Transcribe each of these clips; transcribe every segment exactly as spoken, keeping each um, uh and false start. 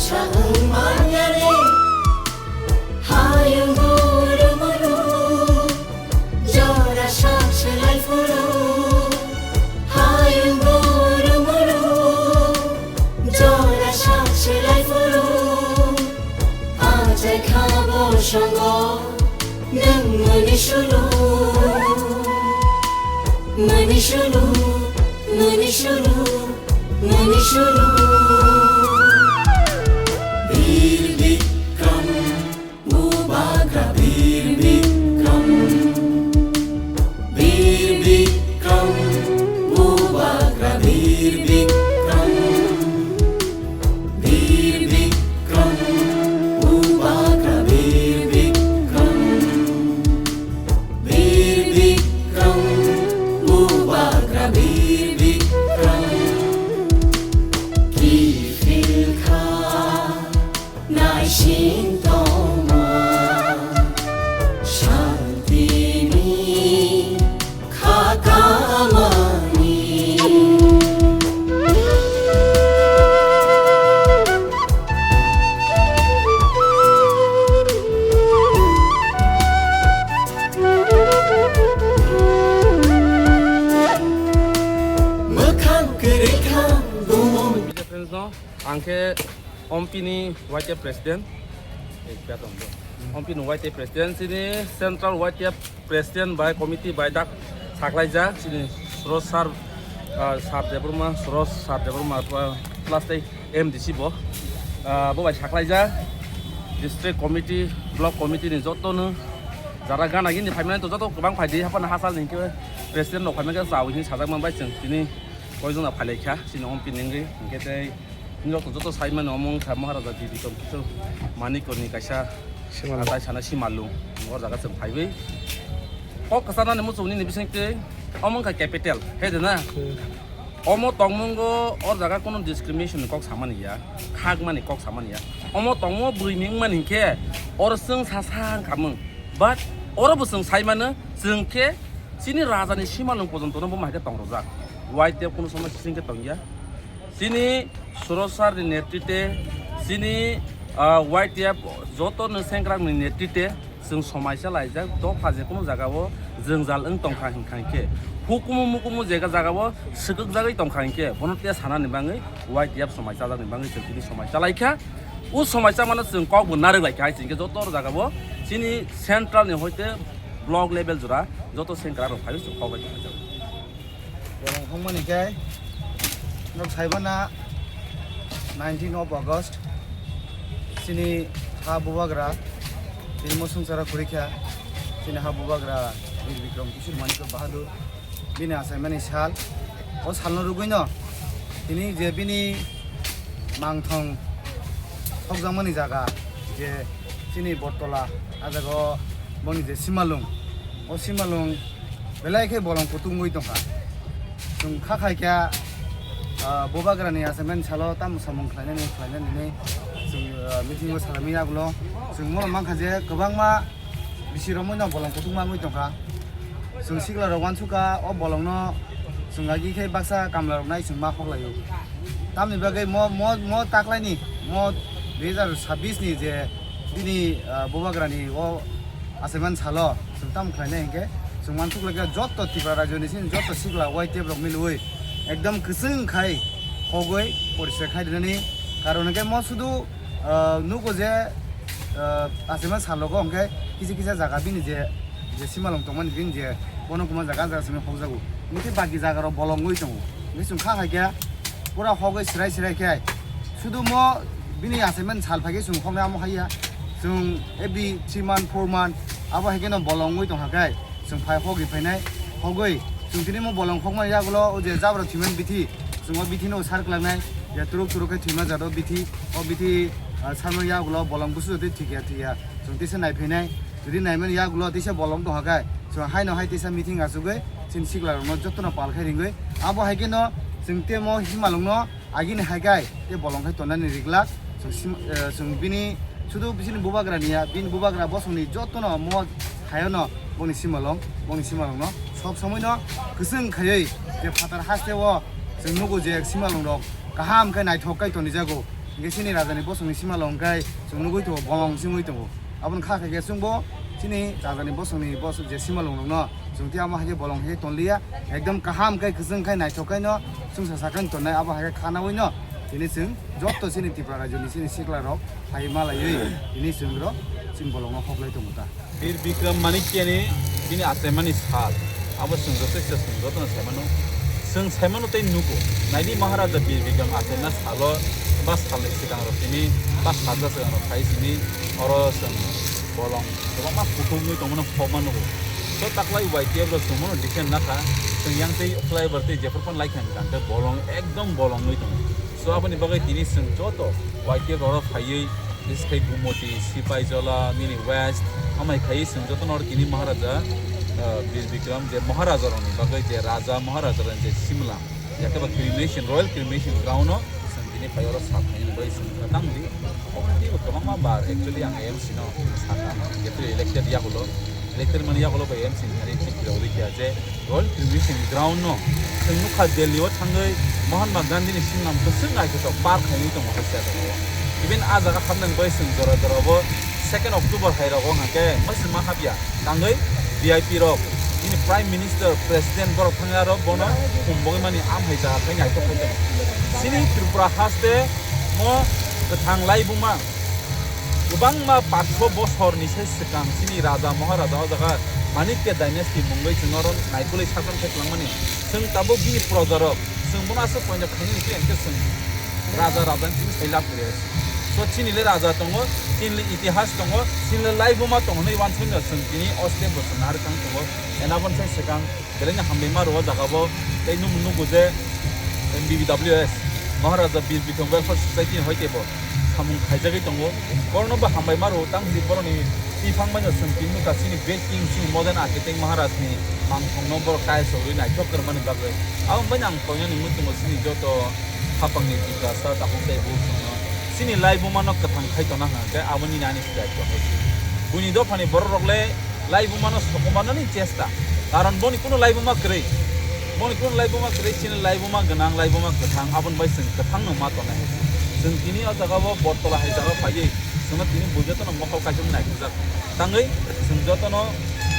Sa wng manyani hayung guru muru, jora sak selai phuru, hayung guru muru, jora sak selai phuru, ajai khabo songo, nwng mani sulu, mani sulu, mani sulu. Mani sulu. Bir Bikram, Bubagra Bir Bikram. Bir Bikram, Bubagra Bir Bikram. Bir Bikram, Bubagra Bir Bikram. Bir Bikram, Bubagra Bir Bikram. Kiphil kha naising tongma, santini kha kamani. Mwkhang kwrwi kha bumung. Friends no, ang khe Ompi ni Y T F president. Ei, kya tong bo? Ompi ni Y T F president, chini central Y T F president bai committee bai dak saklaijak chini Suros sir, ah, sir Debbarma, Suros sir Debbarma, ah, plus tei M D C bo, ah, bo bai saklaijak district committee, block committee ni joto no jara gana gini phaimani to joto kwbang phaidi haphano hachal ni hwnkhe president rok phaimani khe chao hini sajak man bai chwng tini koijon na phailaikha chini Ompi ni wngwi hwnkhe tei Nini rok to joto sai mano, omo wngkha Maharaja Bibikrom Kishore Manikya ni kaisa Simalung. Atai sana Simalung. O jaga chwng phaiwi kok kwcharnani muchung nini bising twi omo wngkha capital, he de na? Hmm. Omo tongmungo o jaga kono discrimination ni kok samani ya, khakmani kok samani ya. Omo tongmo bwrwi ni wngmani hinkhe oro chwng sa sa wngkhamung. But oro bo chwng sai mano, chwng khe chini raja ni Simalung pojonto no bo hai khe tongrojak. Y T F kono somoi sising khe tongya. Chini Suros sir ni netrite, chini, ah, Y T F joto ni sengkrak ni netrite, chwng somai cha laijak, dopha je kono jaga o jwngjal wng tongkha hinkha hinkhe, hukumu mukumu jega jaga o swkakjagwi tongkha hinkhe, bono tei sanani bagwi Y T F somai chajak ni bagwi chwng tini somai cha laikha. O somai cha mano chwng kok bo narwk laikha hai chwng khe joto jaga o chini central ni hoite block level jora joto sengkrak rok phaiwi chwng kok bai tongkha. Bolong hongmani khe nok saibana nineteen of August chini ha bubagra, chini mosong chara khurikha, chini ha bubagra Bir Bikram Kishore Manikya Bahadur bini achaimani sal. O salno rwgwino tini je bini mangthong thokjakmani jaga je chini Bottola, a jaga o boni je Simalung, o Simalung belai khe bolong kutung wngwi tongkha. Chwng kha khai khe, ah, bubagrani achaimani salo tamo samung khlainani, khlainani hinwi chwng, ah, meeting o salaimani yagulo chwng bono mankha je kwbangma bisi romwi no bolong kutung wngwi tongkha. Chwng sikla rok uansukha, o bolong no chwng agi khe baksa kamla rok nai chwng ma hoklaio. Tamni bagwi mo, mo, mo taklaini, mo dui hazar sabbish ni je bini, ah, bubagrani o achaimani salo chwng tamo khlainai hinkhe chwng uansuk laikha joto Tripura rajyo ni sini joto sikla Y T F rok milwi ekdom kwchwng khai hogwi poriskar khai rinani karon hinkhe mo sudu, ah, nugo je, ah, achaimani salogo hinkhe kisa kisa jaga bini je, je Simalung tongmani bini je bono kwma jaga jaga simi hokjago. Hinkhe baki jaga rok bolong wngwi tongo. Hinkhe chwng kha hai khe pura hogwi srai srai khe sudu mo bini achaimani sal phai khe chwng hoknai amo haiya. Chwng every three month, four month abo hai kheno bolong wngwi tongkha khe chwng phai hogwi phainai. Hogwi chwng tini mo bolong hokmani yagulo o je jabra thwimani bithi, chwng o bithi no sar klangnai je turuk turuk khe thwima jado bithi, o bithi, ah, sarmani yagulo bolong busu jotoi thikya thikya chwng tisa nai phainai. Jodi naimani yagulo tisa bolong tongkha khe chwng haino hai tisa meeting achugwi chini sikla rokno jotono pal khai ringwi abo hai kheno chwng temo Simalungno agini hai khe tei bolong khai tonani riglak. Chwng sim-, eh, chwng bini sudu bisini bubagra niya, bini bubagra bosongni jotono mo hayono boni Simalung, boni Simalungno sob somoino kwchwng khaiwi je phatar hasteo chwng nugo je Simalungrok kaham khe naithok khe tonijago. Hingke chini rajani bosongni simalong hingke chwng nugui tongo, bolong se wngwi tongo. Aboni kha khe chwngbo chini rajani bosongni bosong je simalong rokno chwng tei amo hai khe bolong hai khe tonliya, ekdom kaham khe kwchwng khai naithok khai no chwng sa sakani tonnai abo hai khe khanaui no tini chwng joto chini Tripura rajyoni chini sikla rok hai malaiwi tini chwng ro chini bolong no hoklai tongo ta. Bir Bikram Manikya ni bini achaimani sal. Abo chwng joto se chwng joto no saimano. Chwng saimano tei nugo. Naidi Maharaja Bir Bikram achaima salo ba salni swkang rok tini ba salsa swkang rok khai sini oro chwng bolong kwbangma kuthumwi tongmano phobma nugo. So taklai Y T F rok chwngmano defend nakha. Chwng yang tei flyover tei jephru phano laikha hwnkha hwnkhe bolong ekdom bolongwi tongo. So aboni bagwi tini chwng joto Y T F rok phaiwi Biskai Gumoti, Sipaijala, nini West, amai khai chwng jotono oro tini Maharaja, ah, Bir Bikram, je Maharaja rokni bagwi, je Raja Maharaja rokni je Simla, yakhe ba cremation, Royal Cremation Ground o chwng tini phai oro sa phaini bagwi chwng kha tang di. Omo tei bo kwbangma bar, actually ang A M C no sakha, yakhe elected yakulo, elected mani yakulo bai A M C ni thani chini rok rikya je, Royal Cremation Ground no chwng nukha Delhi o thangwi Mahatma Gandhi ni simnam kwchwng naithotok park khainwi tongo hai se jaga o. Even a jaga hapnani bai chwng jora jora bo second October hai rogo hwnkhe maisingma hapya tangwi V I P rok, bini Prime Minister, President borok thangya rok bono khum bogwi mani am hai jaga khai naithok khai tongo. Chini Tripura haste mo kwthang laibuma. Kwbangma paanch sho bosorni sai swkang chini raja maharaja o jaga Manikya dynasty mungwi chwng oro naikolwi sason khe twlangmani. Chwng tabuk bini projarok, chwng bono aswk poino khainani khe hwnkhe chwng raja rajani chini sai lab kwrwi. So chini le raja tongo, chini le itihas tongo, chini le laibuma tongo hwnwi uansukmano chwng tini o step bo chwng narwkang tongo. Ena boni sai swkang Belai no hambai ma rwo o jaga bo, tei nung nugo je M B B W S, Maharaja Bir Bikram Welfare Society ni hoite bo samung khaijagwi tongo. Borokno bo hambai ma rwo, tang hwnwi borokni twi phang bai no chwng tini nukha chini great king, chini modern architect Maharaj ni mangthong no borok tiles rwi naithok kwrwmani bagwi. Aboni bai no ang koinani muchungo chini joto hapang ni Tiprasa tabuk tei buk chwngno chini laibuma no kwthang khai tona hwnkhe aboni nani daityo hai se. Buini dopha ni borok rok le laibuma no sokomornani chesta, karon boni kuno laibuma kwrwi, boni kuno laibuma kwrwi, chini laibuma gwnang, laibuma kwthang, aboni bai chwng kwthang no ma tongnai hai se. Chwng tini o jaga o Bottola hai jaga phaiwi chwngno tini bo jotono mokol kaisa naithokjak tangwi chwng jotono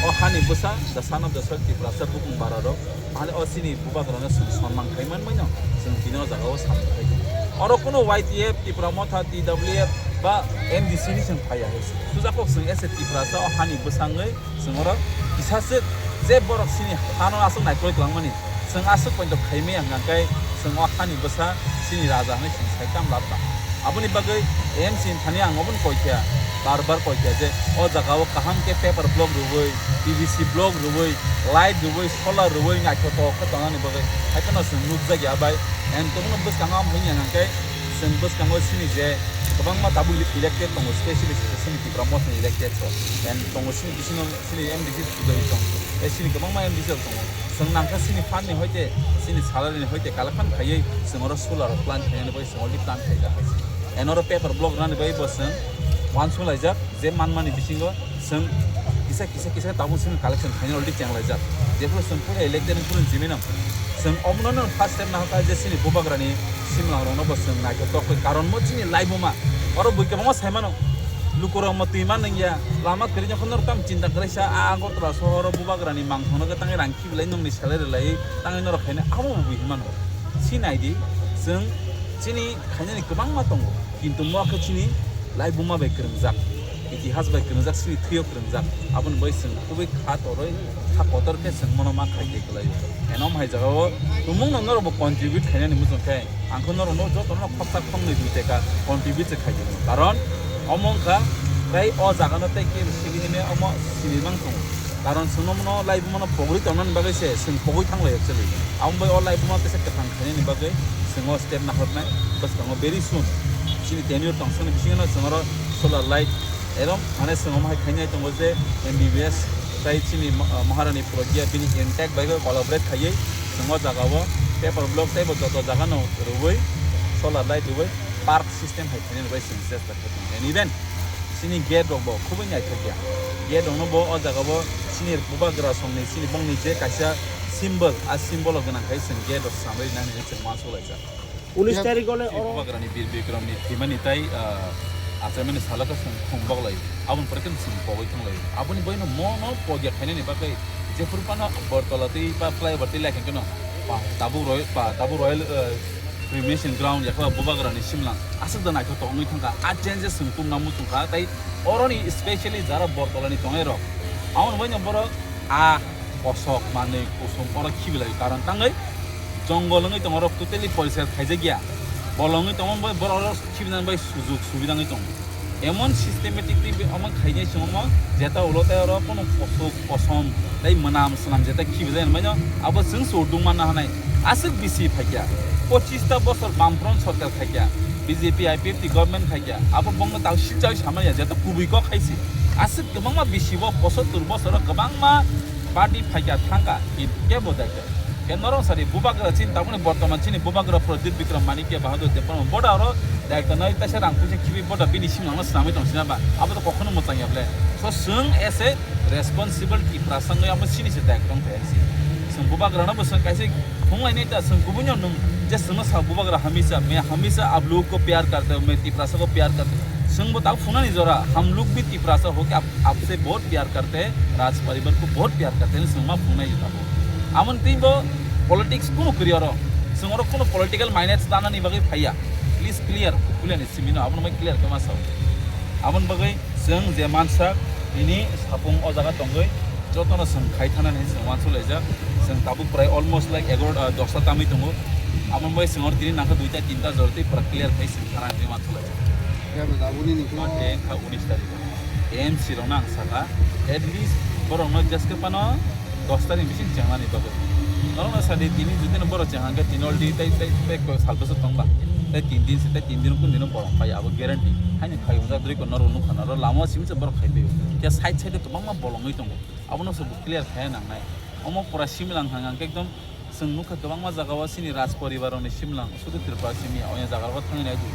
o hani bwsa, the son of the soil Tiprasa bukung bara rok. Ani o chini bubagrano chwng sonman khai manmai no chwng tini o jaga o samung khai tongo. Oro kuno Y T F, Tipra Motha, T W F ba M D C ni chwng phaiya hai se. Sujakok chwng ese Tiprasa o hani bwsangwi chwng oro kisa swk je borok chini hano aswk naikolwi twlangmani chwng aswk poito khai maya hwnkha khe chwng o hani bwsa chini raja hwnwi chwng sai tam lab ba. Aboni bagwi M C ni thani ang obono koi kha, bar bar koi kha je o jaga o kaham khe paper block rwui, P V C block rwui, light rwui, solar rwui naithotok khe tongnani bagwi. Haiphano chwng nukjakya bai, and tongno bwskango am haiya hwnkhe chwng bwskango chini je kwbangma tabuk elected tongo, specially chini Tipra Motha ni elected rok, and tongo chini bisingo chini M D C Sudhir tong, tei chini kwbangma M D C rok tongo. Chwng nangkha chini fund ni hoite, chini salary ni hoite collection khaiwi chwng oro solar plant khainani bagwi chwng already plan khaijak hai se. And oro paper block rwnani bagwi bo chwng uansuk laijak je manmani bisingo chwng kisa kisa kisa tabuk chwng collection khainani already cheng laijak. Jephuru chwng puila elected ni phuru jimino chwng omono no first step nahakha je chini bubagrani simlang rokno bo chwng naithotok khe karon mo chini laibuma oro bui kwbangma saimano lukurok mo twi man nangya lama kwrwi nokho norok tamo chinta kwrwi sa a Agartala sohoro bubagrani mangthokno khe tangwi rang khibilai nokni salai rwlai tangwi norok khaina abo bo bui hwnmano. Si nai di, chwng chini khainani kwbangma tongo, kintu mo khe chini laibuma bai kwrwngjak, itihas bai kwrwngjak, chini thwio kwrwngjak, aboni bai chwng kubui kha torwi, kha kotor khe chwng mono ma khai tei kwlaio. Eno hai jagao tumungno norokbo contribute khainani muchung khe, ang khe norokno jotono khorsa khornwi dui taka contribute se khai di. Karon omo wngkha tei o jagano tei kebo sigi hwnwi omo sini mang tongo. Karon chwngno mono laibumano pogri tongnani bagwi se chwng pogwi thanglai actually. Amo bai o laibuma kisa kwthang khainani bagwi chwng o step naharnai bwskango very soon. Chini tenure tongthokni bisingo chwng oro solar light, ero mane chwng omo hai khainai tongo je M B B S tei chini ma-, Maharani Pragya bini intact bai collaborate khaiwi chwng o jagao paper block tei bo joto jagano rwui solar light rwui park system hai khainani bai chwng chesta khainai. And even chini gate rok bo khubui naithok ya. Gate rokno bo o jaga bo chini bubagra songni chini bongni je kaisa symbol, a symbol o gwnang khai chwng gate rok samwi nani hinwi chwng uansuk laijak. Unis tarikh ole oro Bubagrani Bir Bikramni thwimani tai, ah, achaimani salo khe chwng khum boglai. Aboni pore khe chwng pogwi thanglaio. Aboni boino mono pogya khainani bagwi jephuru phano Bortola tei ba flyover tei laikha kheno pa tabuk Royal, pa tabuk Royal, ah, Cremation Ground yakha Bubagrani simlang aswk da naithok tok wngwi thangkha. A changes chwng tubuna muchungkha tei oroni specially jara Bortolani tongnairok. Aboni boino borok a kosok, manwi, kusum, oro khibilai karon tangwi jongol wngwi tongo, oro totally porisar khaijak ya. Bolong wngwi tongo, bai borok oro khibinani bai sujuk subida wngwi tongo. Emon systematic twi omo khainai se omo jeta ulo tei oro kono kosok, kosom tei mwnam swnam jeta khibilai hinmano abo chwng se urdung manna hanai. Aswk bisi phaikya, pochista bosor Bamfront sorkar khaikya, B J P I P F T government khaikya, abo bongno tao silchawi samaya jeta kubui kok hai se. Aswk kwbangma bisi bo posottur bosoro kwbangma party phaikha thangkha, kebo daikha. Khe norok sadi Bubagra chini tabukni bortoman chini Bubagra Pradyut Bikram Manikya Bahadur Debbarma boda oro daikha nai taisa rang puisa khibi boda bini simangno swnamwi tong sina ba abo to kokhono mwchang ya ble. So chwng as a responsible Tiprasa wngwi abo chini se daikha tong thai si. Chwng Bubagra no bo chwng kaisa phunglai nai ta chwng kubui no nung je chwngno sa Bubagra hamisa, main hamisa aap log ko pyar karte ho, main Tiprasa ko pyar karte ho. Chwng bo tabuk phungnani jora, hum log bhi Tiprasa ho ke aap aapse bahut pyar karte hai, Raj paribar ko bahut pyar karte hai, chwng ma phungnai jwta bo. Amoni twi bo politics kunu kwrwi oro. Chwng oro kunu political minus tanani bagwi phaiya. Please clear, Puliani simi no, abono bai clear khe ma sao. Aboni bagwi chwng je mansa, bini sapung o jaga tongwi jotono chwng khai thanani hinwi chwng uansuk laijak. Chwng tabuk prai almost like egaro, ah, dosta tamwi tongo. Aboni bagwi chwng oro tini nangkha duita tinta jora tei pura clear khai chwng thanani hinwi uansuk laijak. Khe bo da boni ni khe? Mate wngkha unis tarikh. T M C rokno ang sakha, at least borokno jeske phano dos tarikh ni bising chengnani bagwi. Norokno sadi tini jotino borok cheng hwnkhe tini already tei, tei, tei koi sal bwswk tongba. Tei tin din se, tei tin din kunu dino borok phai abo guarantee. Haino khai wngjak dri ko norok nukha norok lama o simi se borok khai phai. Khe side side o kwbangma bolongwi tongo. Abono se bo clear khai nangnai. Omo pura simi lang hang hang khe ekdom Chwng nukha kwbangma jagao chini Raj poribar rokni simlang sudu Tripura simi oya jaga rogo thangwi nai di.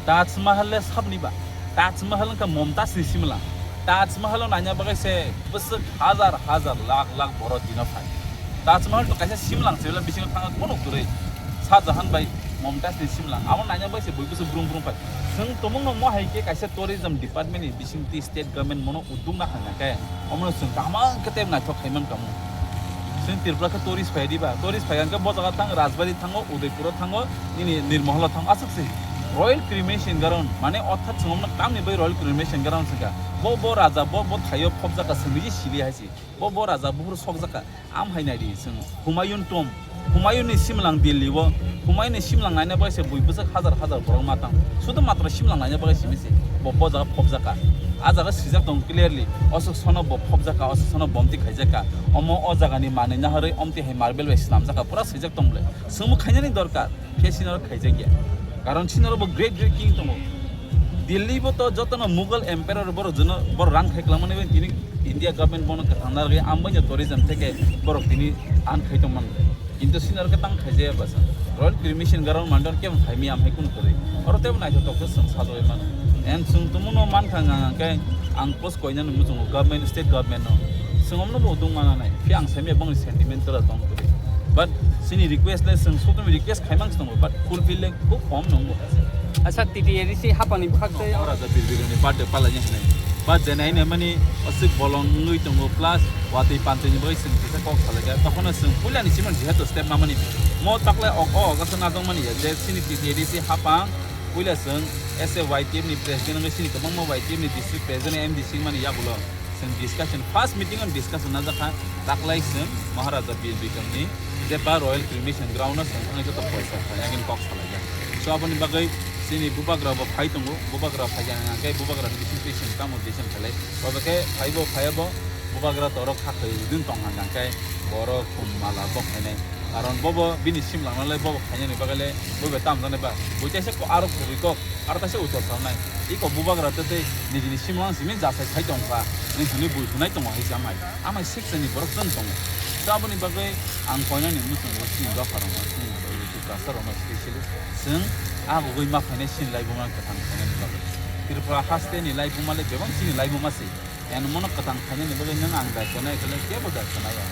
Taj Mahal le sabni ba? Taj Mahal wngkha Mumtaz ni simlang. Taj Mahal o naina bagwi se bwswk hajar hajar lakh lakh borok dino phai. Taj Mahal to kaisa simlang se bisingo thangwi kono kwrwi. Shah Jahan bai Mumtaz ni simlang. Abo naina bagwi se bui bwswk brum brum phai. Chwng tumungno mo hai khe kaisa tourism department ni bising twi state government mono uduk na hwnka khe, omono chwng kaham khe tei naithok khai man kamo. Chwng Tripura khe tourist phai diba, tourist phai hwnkhe bo jaga thang, Rajbari thango, Udaipuro thango, nini Nirmahalo thango, aswk se Royal Cremation Ground, mane orthat chwng omono tamni bai Royal Cremation Ground swngkha. Bo, bo raja, bo, bo thaio phobjakha, chwng niji sili hai se. Bo, bo raja buphuru sokjakha. Am hai nai di chwng Humayun tomb, Humayun ni simlang Delhi o, Humayun ni simlang naina bagwi se bui bwswk hajar hajar borok ma tang, sudu matro simlang naina bagwi simi se bo, bo jaga phobjakha. A jaga swijak tong clearly, oswk sono bo phobjakha, oswk sono bomti khaijakha, omo o jaga ni manwi naharwi omti hai marble bai swnamjakha, pura swijak tong bwle. Chwngbo khainani dorkar. Khe sinoro khaijak ya. Karon sinoro bo great great king tongo. Delhi bo to jotono Mughal emperor borok jono borok rang khai kwlangmani bai tini India government bono kwthang narwgwi ambai no tourism theke borok tini an khai tongmani. Kintu sinoro khe tang khaijaya bwsa. Royal Cremation Ground mandon kebo phaimi amhai kunu kwrwi. Oro tebo naithotok khe chwng sajagwi mano. And chwng tumuno mankha ang khe ang post koinani muchungo government, state government no. Chwng omno bo udung mana nai. Phiya ang saimya bongni sentiment kwrwi tong kwrwi. But chini request le chwng sotumi request khaimang se tongo, but fulfill le khub kom nongo. Acha, T T A D C hapani bwkhak tei Maharaja Birbirni birthday palaini hwnwi. Birthday naini mani aswk bolong wngwi tongo, plus watwi pantwini bagwi chwng kisa kok salaikha. Tokhono chwng puilani chimon jehetu step mamani. Mo takle ok, o August-o najokmani ya, je chini T T A D C hapang puila chwng as a Y T F ni president wngwi chini kwbangma Y T F ni district president, M D C wngmani yagulo. Chwng discussion, first meeting on discussion najakha, taklai chwng Maharaja Bir Bikramni je ba Royal Cremation Ground no chwng thangwi joto poisa khlaina hwnwi kok salaijak. So aboni bagwi chini bubagra bo phai tongo, bubagra phai jani hwnkhe bubagra ni bising twi chwng tamo decision khlai. Obo khe phaibo phaiya bo bubagra to oro kha khwlai wngwi tong hwnkhe borok khum mala bo khainai. Karon bobo bini simlangno le bobo khainani bagwi le bobo tamjani ba. Bo kaisa ko aro kubui kok, aro kaisa utor salnai. Iko bubagra tei tei nijini simlang simi jasai khai tongkha. Nini hwnwi bui hwnai tongo hai se amai. Amai sikchani borok chwng tongo. So aboni bagwi ang koinani muchungo chini dopha rokno, chini Tiprasa rokno specially chwng a gugui ma phainai chini laibuma kwthang khainani bagwi. Tripura hasteni laibuma le bebak chini laibuma se. Eno mono kwthang khainani bagwi nwng ang daikho nai khe kebo daikho nai ya.